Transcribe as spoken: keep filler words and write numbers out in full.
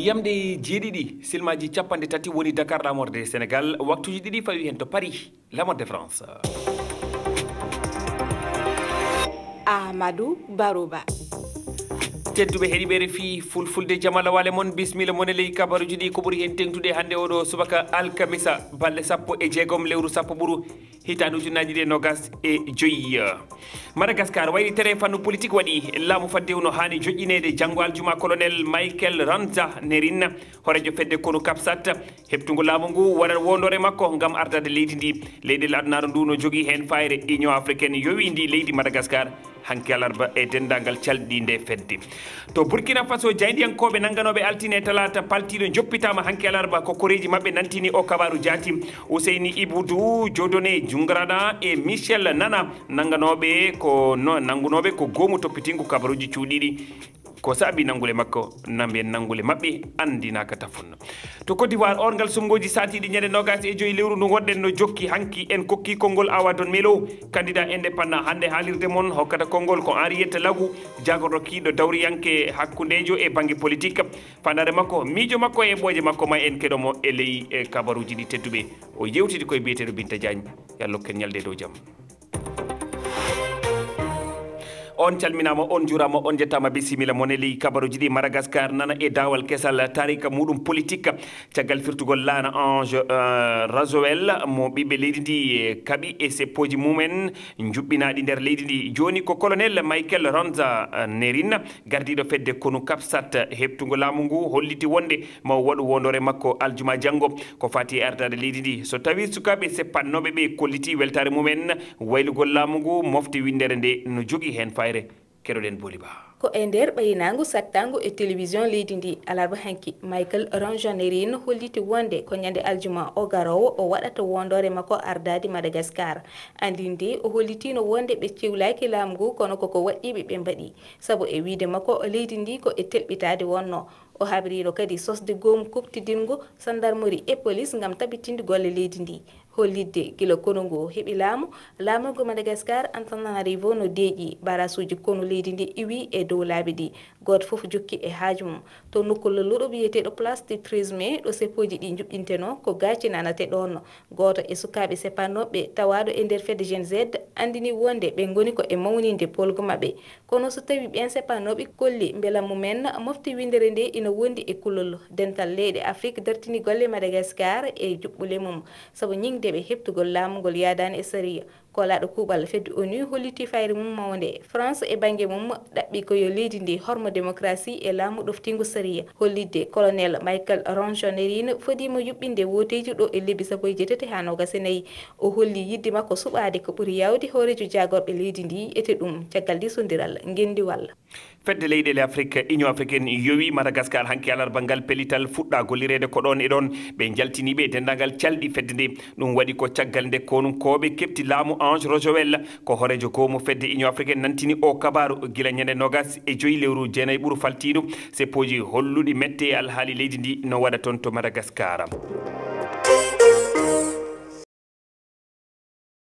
Yamde jeeɗiɗi, silmaji capanɗe tati woni Dakar, lamorde Sénégal, waktuji ɗiɗi fawi hen to Paris, lamorde France. Amadou Barouba. Tedduɓe heɗiɓe R F I Fulfulde, jamala wale mon, bismilla mon e ley kabaruji ɗi. Ko ɓuri hen tengtude hannde oɗo subaka alkamisa, balɗe sappo e jeegom lewru sappo ɓuru, hitaande ujunnaji ɗiɗi e nogas e joyi. Madagascar wayri tere fannu politique waɗi laamu fadde no haani joƴƴineede janngo aljuma. Colonel Michael Ranza Nerin, horejo fedde konu kapsat, heɓtungo laamu ngu waɗat wondore makko ngam ardade leydi ndi. Leyɗe adunaaru ndu no jogii heen fayre. Union africaine yowi ndi leydi Madagascar hanki alarba e denndaangal calɗi nde fedde. To Burkina Faso, jaayndiyankooɓe nannganooɓe altine e talaata paltiiɗo joppitaama hanki alarba. Ko koreeji maɓɓe nantini o kabaaru jaati. Useyni Ibudu, Jodone Jungrana e Michel Nana, nannganooɓe ko no-, nanngunooɓe ko goomu toppitiingu kabaruuji cuuɗiiɗi. Ko saabi nanngule makko, na mbiyen nanngule maɓɓe anndinaaka tafon. To Côte d'Ivoire, orngal suɓngooji saatiiɗi ñande nogas e joyi lewru ndu ngonɗen no jokki. Hanki en kokki konngol Awa Don Melo, candidat indépendant. Hannde haalirde mon hokkata konngol ko Henriette Lagou, jaagorɗo kiiɗo dawriyanke hakkundeejo e bannge politique. Fandaare makko, miijo makko e ɓooje makko ma en keɗo mo e ley, e kabaruuji ɗi tedduɓe. O yewtidi koye biyeteeɗo Binta Diagne. Yo Allah hokken ñalde dow jam. On calminaama, on njuuraama, on njettaama, bisimilla mon e ley kabaruuji ɗi. Madagascar nana e daawal kesal, taarika muɗum politique. Caggal firtugol laana Ange, eh, Rajoel mo ɓiɓɓe leydi ndi, eh, kaɓi e seppooji mumen njuɓɓinaaɗi nder leydi ndi. Jooni ko colonel Michael Ranza, eh, Nerin, gardiiɗo fedde konu kapsat, heɓtungo laamu ngu holliti wonde ma o waɗu wondore makko aljuma janngo. Ko fati e ardaade leydi ndi, so tawi sukaaɓe seppannooɓe ɓe kolliti weltaare mumen, waylugol laamu ngu, mofte winndere nde no jogii heen fayre. Keɗoɗen Boli Ba. Ko e nder ɓaynaangu sattaangu e télévision leydi ndi, alarba hanki, Michael Ranjanerin holliti wonde ko ñande aljuma o garoowo o waɗata wondoore makko ardaade Madagascar. Anndinde, o hollitino wonde ɓe ciwlaaki laamu ngu, kono koko waɗɗiiɓe ɓe mbaɗi. Sabu e wiyde makko, leydi ndi ko e telɓitaade wonno. O habrino kadi sosde goomu kuɓtidingu, sandarmori e polis ngam tabitinde golle leydi ndi. Hollitde gila konu ngu heɓi laamu, laamorgo Madagascar, Antananarivo, no deeƴi, barasuuji konu leydi ndi iwi e dow laabi ɗi. Gooto fof jokki e haaju mum. To nokku lolluɗo biyeteeɗo Place du treize mai, ɗo seppooji ɗi njuɓɓinteno, ko gaaci nanate ɗoon. Gooto e sukaaɓe seppannooɓe tawaaɗo e nder fedde Gen Z anndini wonde ɓe ngoni ko e mawninde poolgu maɓɓe. Kono so tawi ɓeen seppannooɓe kolli mbela mumen, mofte winndere nde ina wondi e kulol. Dental leyɗe Afrik dartini golle Madagascar e juɓɓule mum, sabu ñiŋde ɓe heɓtugol laamu ngol yaadaani e sariya. Koolaaɗo kuuɓal fedde onu holliti fayre mum mawnde. France e bannge mum ɗaɓɓi ko yo leydi ndi hormo démocratie e laamu ɗoftiingu sariya. Hollitde colonel Michael Ranjanerin fodiima yuɓɓinde wooteeji ɗo e lebbi sappo e jeetati haa noogas e nayi. O holli yiɗde makko suɓaade ko ɓuri yaawde hooreejo jaagorɓe leydi ndi, ete ɗum caggal diisondiral ngenndi walla. Fedde leyɗeele Afrik, Union africaine, yowi Madagascar hanki alarba ngal pellital fuɗɗa gollireede ko ɗoon e ɗoon. Ɓe njaltini ɓe denndaangal calɗi fedde nde. Ɗum waɗi ko caggal nde konunkooɓe keɓti laamu Ange Rojoel, ko hooreejo goomu fedde Union africaine, nantini o kabaaru gila ñande nogas e joyi lewru jeenayi ɓuru faltiidu. Seppooji holluɗi mette e alhaali leydi ndi no waɗa toon to Madagascar.